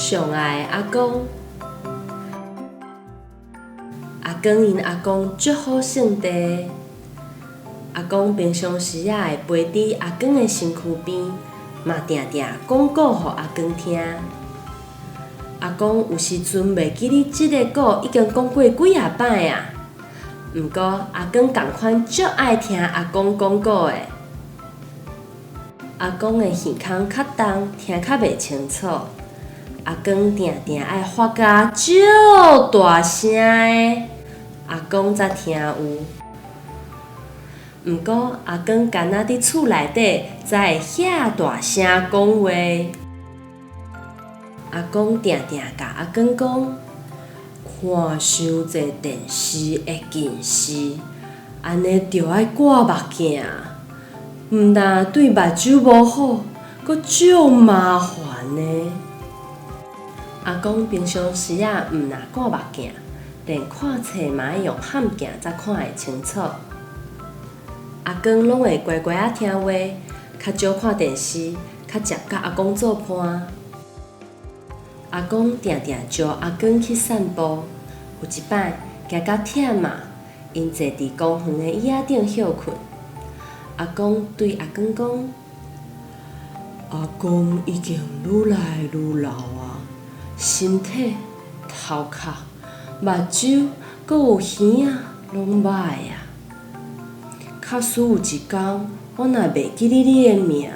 上愛的阿公。阿光𪜶阿公足好性地的，阿公平常時仔會陪佇阿光的身軀邊，嘛定定講故予阿光聽。阿公有時陣袂記得這个故已經講過幾仔擺啊，毋過阿光仝款足愛聽阿公講故的。阿公的耳空較重，聽較袂清楚。阿光定定愛發甲足大聲的，阿公才聽有。毋過阿光干焦佇厝內底才會遐大聲講話。阿公定定共阿光講，看傷濟電視會近視，按呢著愛掛目鏡，毋但對目睭無好，閣足麻煩的。阿公平常時仔毋若掛目鏡，連看冊嘛愛用譀鏡才看會清楚。阿光攏會乖乖仔聽話，較少看電視，較捷佮阿公做伴。阿公定定招阿光去散步，有一擺行甲忝啊，𪜶坐佇公園的椅仔頂歇睏。阿公對阿光講：阿公已經愈來愈老啊，身體、頭殼、目睭，閣有耳仔，攏䆀啊。假使有一工，我若袂記得你的名，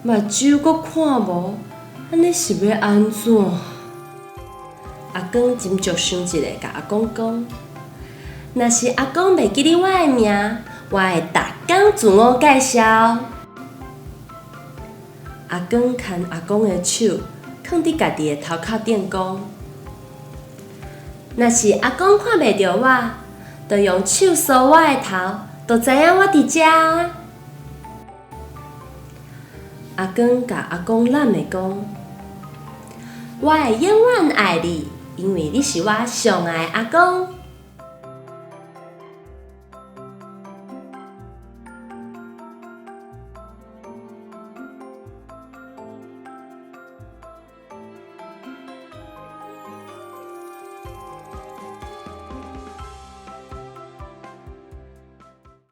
目睭閣看無，按呢是欲按怎？阿光斟酌想一下，共阿公講：若是阿公袂記得我的名，我會逐工自我介紹。阿光牽阿公的手，囥佇家己的頭殼頂講：若是阿公看袂著我，就用手梳我的頭，就知影我佇遮。阿光共阿公攬的講：我會永遠愛你，因為你是我上愛的阿公。